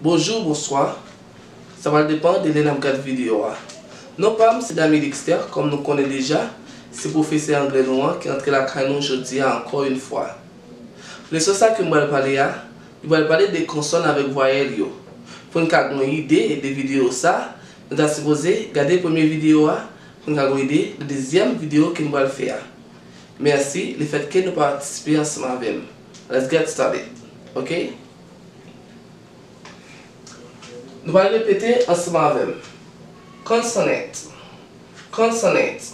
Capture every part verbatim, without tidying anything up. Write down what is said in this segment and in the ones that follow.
Bonjou, bonswa. Sa pral depann de lè n ap gad videyo a. Non pa m se Damy Dexter, kòm nou konnen deja, se pwofesè anglè nou an ki antre lakay nou jodi a ankò yon fwa. Leson sa ke m pral pale a, li pral pale de konsòn avèk vwayèl yo. Pou n ka gen yon ide de videyo sa, nou ta sipoze gade premye videyo a pou n ka gen yon ide de dezyèm videyo ke m pral fè a. Mèsi lefètke nou patisipe ansanm avè m. Let's get started. Ok? Nou pral repete ansanm avè m. Consonant. Consonant.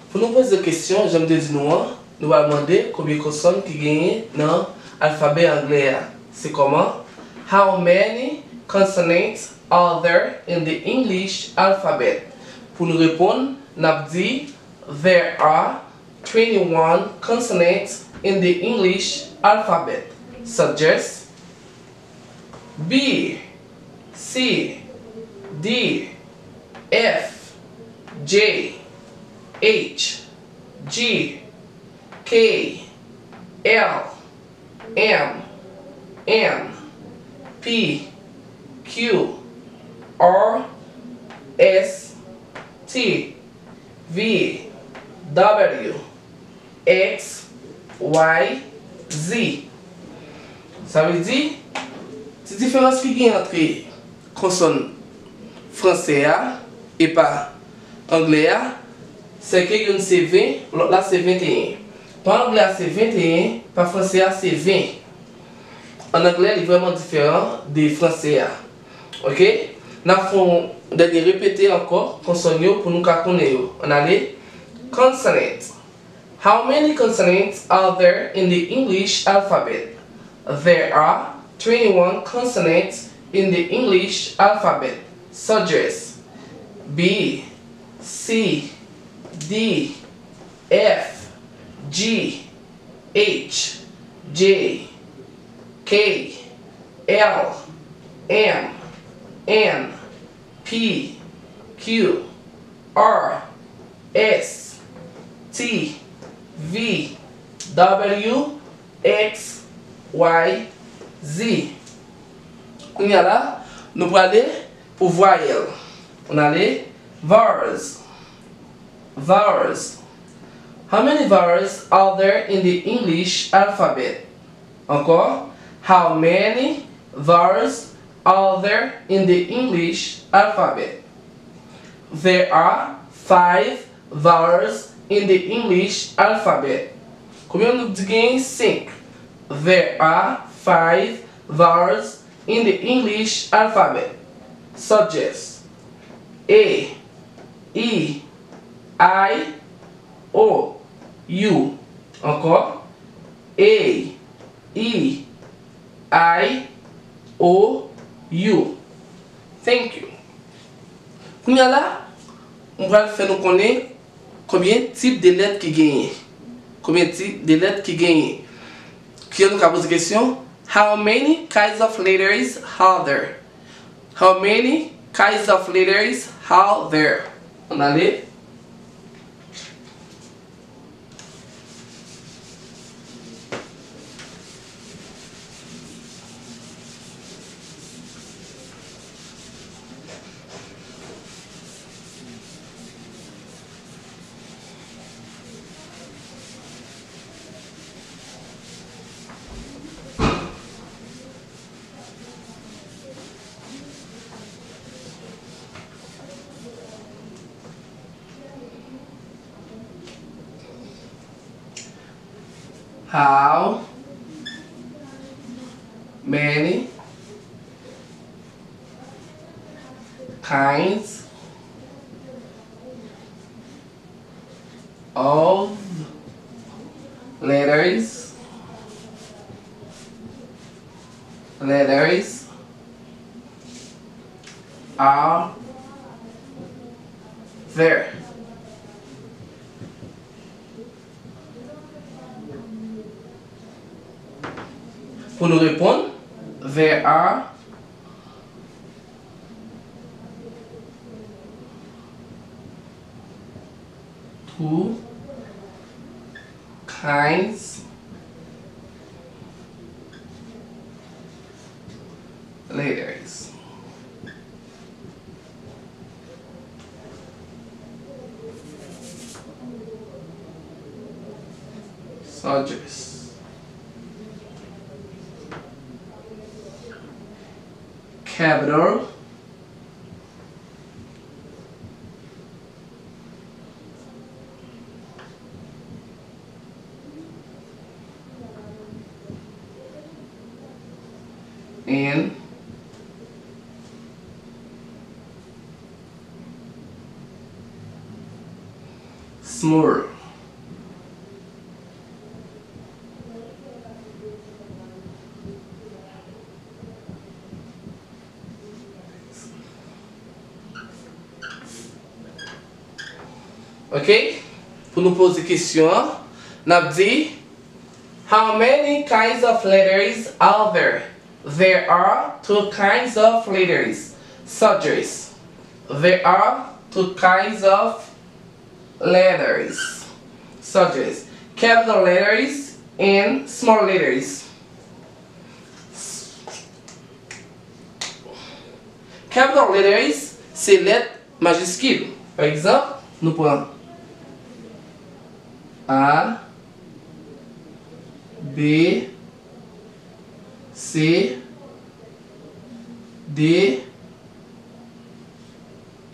Pou nou poze kesyon, jan m te di nou an, nou pral mande konbyen konsòn ki genyen nan alfabè anglè a. Se kòman? How many consonants are there in the English alphabet? Pou nou reponn, n ap di, there are twenty-one consonants in the English alphabet, such as B, C, D, F, J, H, G, K, L, M, N, P, Q, R, S, T, V, W, X, Y, Z. Sa vle di, ti diferans ki gen antre konsòn franse a e pa anglè a, se ke youn se ven, lòt la se venteyen. Pa anglè a se venteyen, pa franse a se ven. An anglè, li vrèman diferan de franse a. Ok? N ap fè yon dènye repete ankò konsòn yo pou nou ka konnen yo. Ann ale. Consonant. How many consonants are there in the English alphabet? There are twenty-one consonants in the English alphabet, such as B, C, D, F, G, H, J, K, L, M, N, P, Q, R, S, T, V, W, X, Y, Z. Kounye a la, nou prale pou vwayèl. Ann ale. Vowels. Vowels. How many vowels are there in the English alphabet? Ankò, how many vowels are there in the English alphabet? There are five vowels in the English alphabet. Konbyen nou di genyen? Senk. There are five vowels in the English alphabet, such as A, E, I, O, U. Ankò, A, E, I, O, U. Thank you. Kounye a la, m pral fè nou konnen konbyen tip de lèt ki genyen. Konbyen tip de lèt ki genyen? Ki nou ka poze kesyon, how many kinds of letters are there? How many kinds of letters are there? Ann ale. How many kinds of letters, letters are there? Pou nou reponn, there are two kinds letters. Soldiers. Capital. And small. Ok? Pou nou poze kesyon an, n ap di, How many kinds of letters are there? There are two kinds of letters. Suggest. There are two kinds of letters. Suggest. Capital letters and small letters. Capital letters se lèt majiskil. Pa egzanp, nou pran A, B, C, D,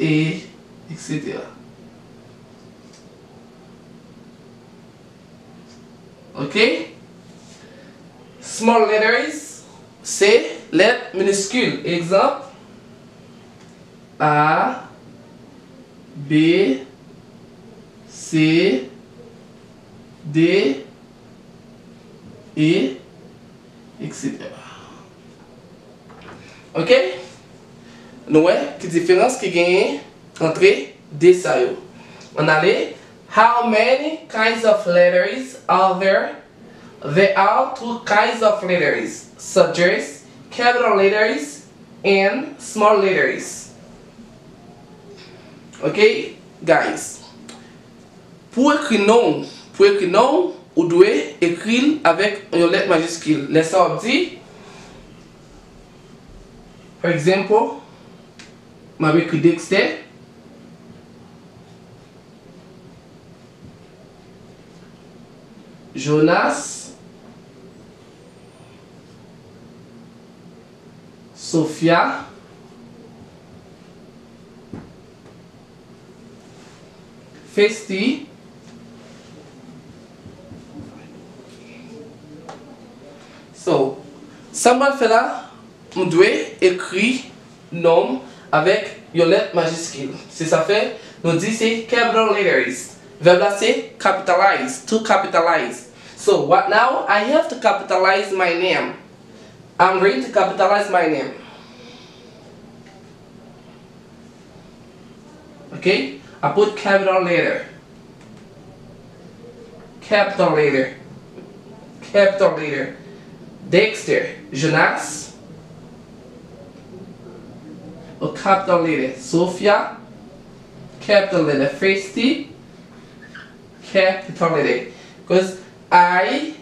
E, et cetera. Ok? Small letters se lèt miniskil. Egzanp, A, B, C, D, E, et cetera. Ok? Nou wè ki diferans ki genyen antre de sa yo. Ann ale. How many kinds of letters are there? There are two kinds of letters, such as capital letters and small letters. Ok, guys? Pou ekri non w, pou ekri non w, ou dwe ekri l avèk yon lèt majiskil. Lè sa w ap di, for example, m ap ekri Dexter, Jonas, Sofia, Festi. So, sa m pral fè la, m dwe ekri non m avèk yon lèt majiskil. Se sa fè nou di se capital letters. Vèb la se capitalize, to capitalize. So, what now? I have to capitalize my name. I'm going to capitalize my name. Ok? I put capital letter. Capital letter. Capital letter. Dexter. Jonas. A capital letter. Sofia. Capital letter. Festi. Capital letter. Because I